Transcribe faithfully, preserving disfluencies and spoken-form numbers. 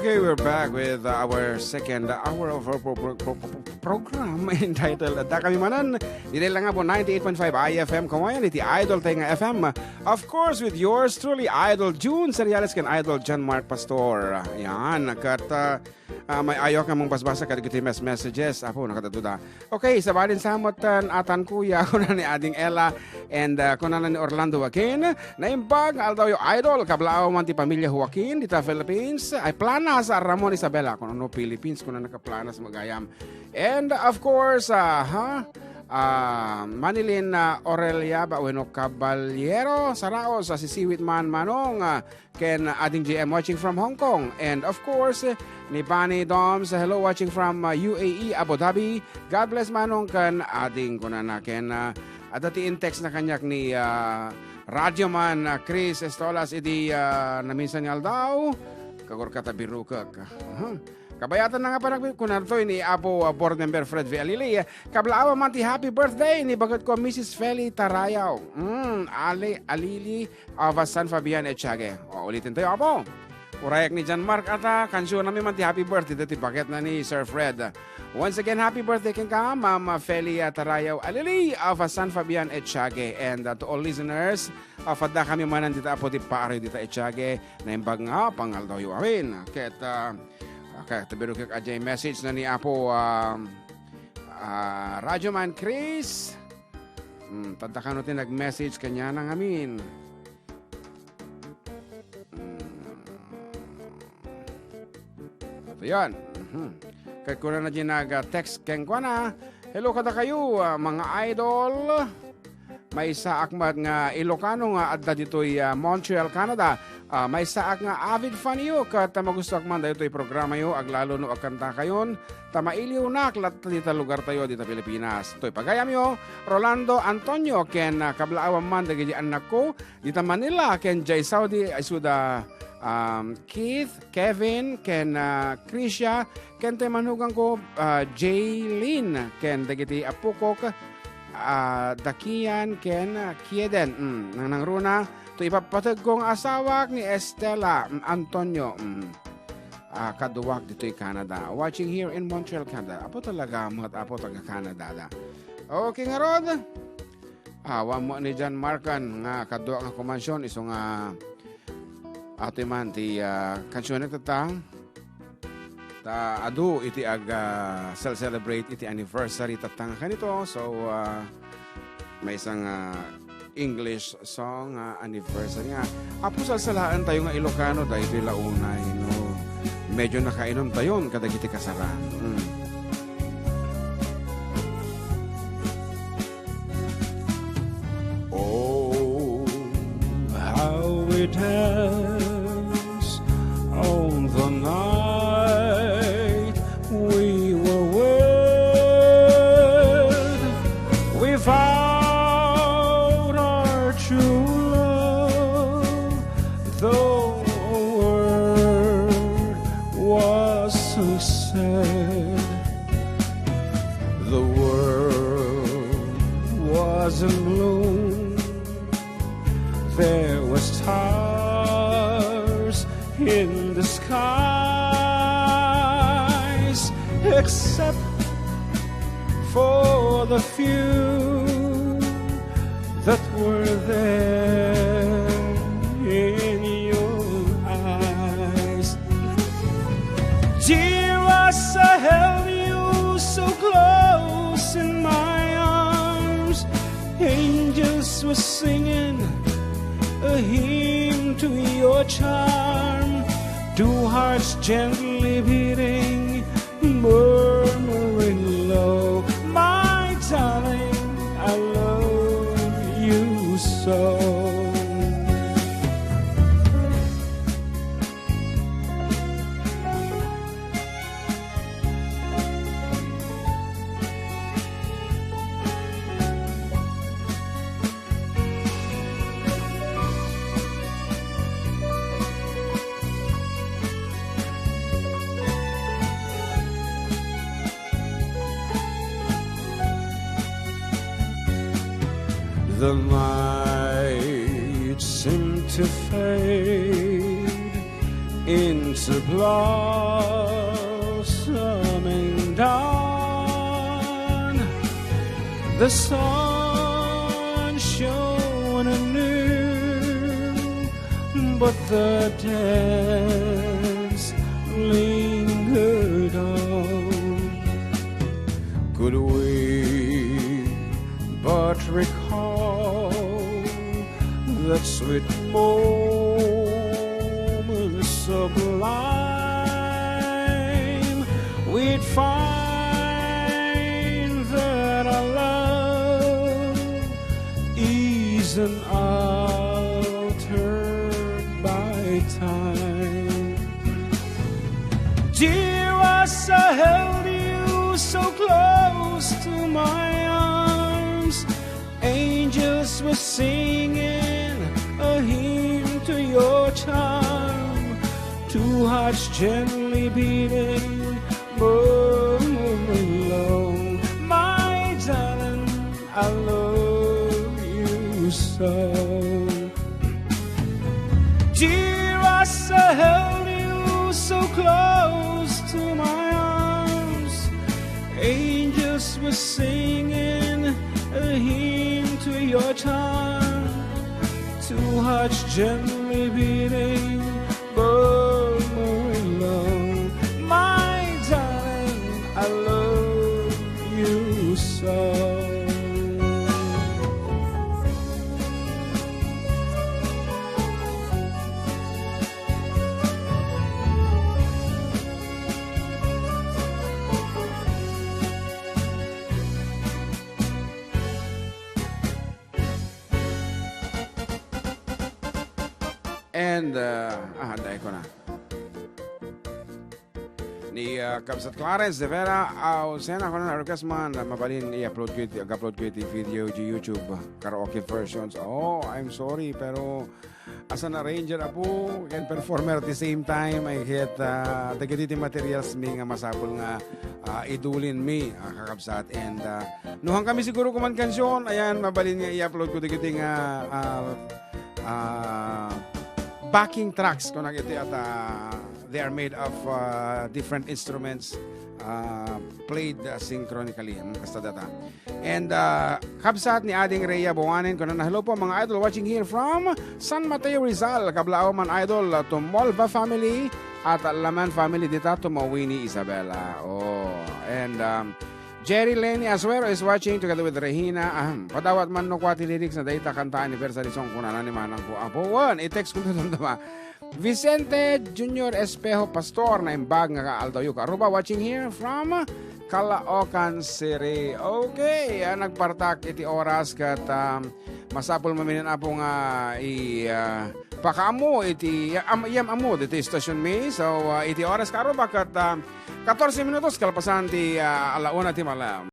Okay, we're back with our second hour of our pro-, pro-, pro-, pro-, program entitled Adda Kami Manen. Ditoy lang nga po, ninety-eight point five I F M Kawayan, iti Idol tayo nga F M. Of course, with yours truly, Idol June Seriales ken Idol John Mark Pastor. Yan, ket, ah, ah, may ayok nga mong basbasa kadagiti mes-, messages. Apo, nakadatoda. Okay, sabalin sa met, ah, atan kuya, kuna ni Ading Ella, and, ah, kuna ni Orlando Joaquin. Naimbag nga aldawyo, Idol, kablaaw man ti pamilya Joaquin, dita Philippines. Ay, Planas, ah, Ramon Isabela. Kung ano, Philippines, kuna naka Planas, magayam. And, of course, ah, ha? Ah, Manilin, ah, Aurelia, ba, wenno Caballero, Saraos, ah, sisiwit man, Manong, ah, ken Ading J M watching from Hong Kong. And of course, ni Bani Doms, hello, watching from, uh, U A E, Abu Dhabi. God bless, Manong, ken Ading kunana. Ken, uh, adda ti in-text na kaniak ni, uh, Radyo Man, uh, Chris Estolas idi, uh, naminsan nga aldaw. Kagurka ta birukek. Aha. Kabayatan na nga panagbi-, kunartoy ni Apo, uh, Board Member Fred V. Alili. Kablaaw man ti happy birthday ni baget ko, Missus Feli Tarayaw. Mm, Ali, Alili, of, uh, San Fabian, Echage. O, ulitin tayo, Apo. Urayak ni John Mark at, ah, kansyonami man ti happy birthday ti baket na ni Sir Fred. Once again, happy birthday kenka, Ma'am Felia Tarayaw Alili of, ah, San Fabian, Echage. And, ah, to all listeners, ah, adda kami manen dita, Apo, ti paari dita Echage. Naimbag nga pangaldawyo amin. Ket, ah, ket birukek a jay message na ni Apo, ah, ah, Radyo Man Chris. Hmm, tadda kano ti nag-message kaniana ngamin. Hmm. Ato yan. Mhm. Ket kunana diay nag-text kenkuana, "Hello kadakayo, ah, mga idol. Maysaak met nga Ilocano nga adda ditoy, ah, Montreal, Canada. Ah, maysaak nga avid fan yo ket magustoak man daytoy programayo, aglalo no agkantakayon. Ta mailiwnak latta dita lugartayo, dita Pilipinas. Toy pagayamyo, Rolando Antonio, ken, ah, kablaawan man dagiti annakko, dita Manila, ken jay Saudi, isuda, um, Keith, Kevin, ken, ah, Krisha, ken toy manugangko, ah, Jaylene, ken dagiti appokok, ah, da Kian, ken, ah, Kieden. Mm, nangnangruna, to ipappategko nga asawak ni Estela, mm, Antonio. Mm. Ah, kaduak ditoy Canada. Watching here in Montreal, Canada. Apo talaga, met Apo, taga Canada da. Okay, ngarud. Awan mo ni John Markan nga kaduak nga kumansyon, isu nga atoy man ti, ah, kansyonna tatta. Ta adu iti ag, ah, cel-, celebrate iti anniversary tatta nga kanito. So, ah, maysa nga English song nga anniversary nga. Apo, salsalaen tayo nga Ilocano, daytoy la unay, no? Medyo nakainom tayon kadagiti kasaran. Mm. Oh, how it ends on the night we were wed. We found our true love, the word was so sad. The world was in bloom. There were stars in the skies, except for the few that were there in your eyes. Dear, as I held you so close in my arms, angels were singing a hymn to your charm. Two hearts gently beating, murmuring low, "My darling, I love you so." The night seemed to fade Into blossoming dawn, the sun shone anew, but the dance lingered on. Could we but recall that sweet moment sublime, we'd find that our love is unaltered by time. Dear, as I held you so close to my arms, angels were singing a hymn to your charm. Two hearts gently beating, murmuring low, "My darling, I love you so." Dear, as I held you so close to my arms, angels were singing a hymn to your charm. Two hearts gently beating, murmuring low, "My darling, I love you so." And, uh, ah, dai ko na. Ni, uh, Kabsat Clarence de Vera, uh, send ako na request man, uh, mabalin i-upload ko iti, upload ko iti video di YouTube, karaoke versions. Oh, I'm sorry, pero as an arranger, apo, ken performer at the same time, ay ket, uh, dagiti ti materials mi nga masapul nga, uh, idulin mi, uh, kakabsat. And, uh, nuhang kami siguro kuman kansion, ayan, mabalin nga i-upload ko dagiti nga, uh, ah, backing tracks, kunak iti at, ah, they are made of, ah, different instruments, ah, played, ah, synchronically. Mm, kasta data. And, ah, kabsat ni Ading Rhea Buwanen, kuna na, "Hello po, mga idol, watching here from San Mateo, Rizal. Kablaaw man, idol, ah, to Molva family at, ah, Laman family dita to Mawini, Isabela." Oh, and, um, Jerry Lenny Asuero is watching together with Regina. Ahem. Padawat man no kua ti lyrics na dayta kanta anniversary song kunana ni manang ko. Apo, wen, i-text ko to damdama. Vicente Junior Espejo Pastor, naimbag nga kaaldawyo, Aruba, watching here from Caloocan City. Okay, ah, nagpartak iti oras ket, um, masapul maminen, apo, nga i, ah, pakaammo iti, am-, iyam-ammo diti station mi. So, ah, iti oras, Aruba, ket, ah, katorse minutos kalpasan ti, ah, ala una ti malem.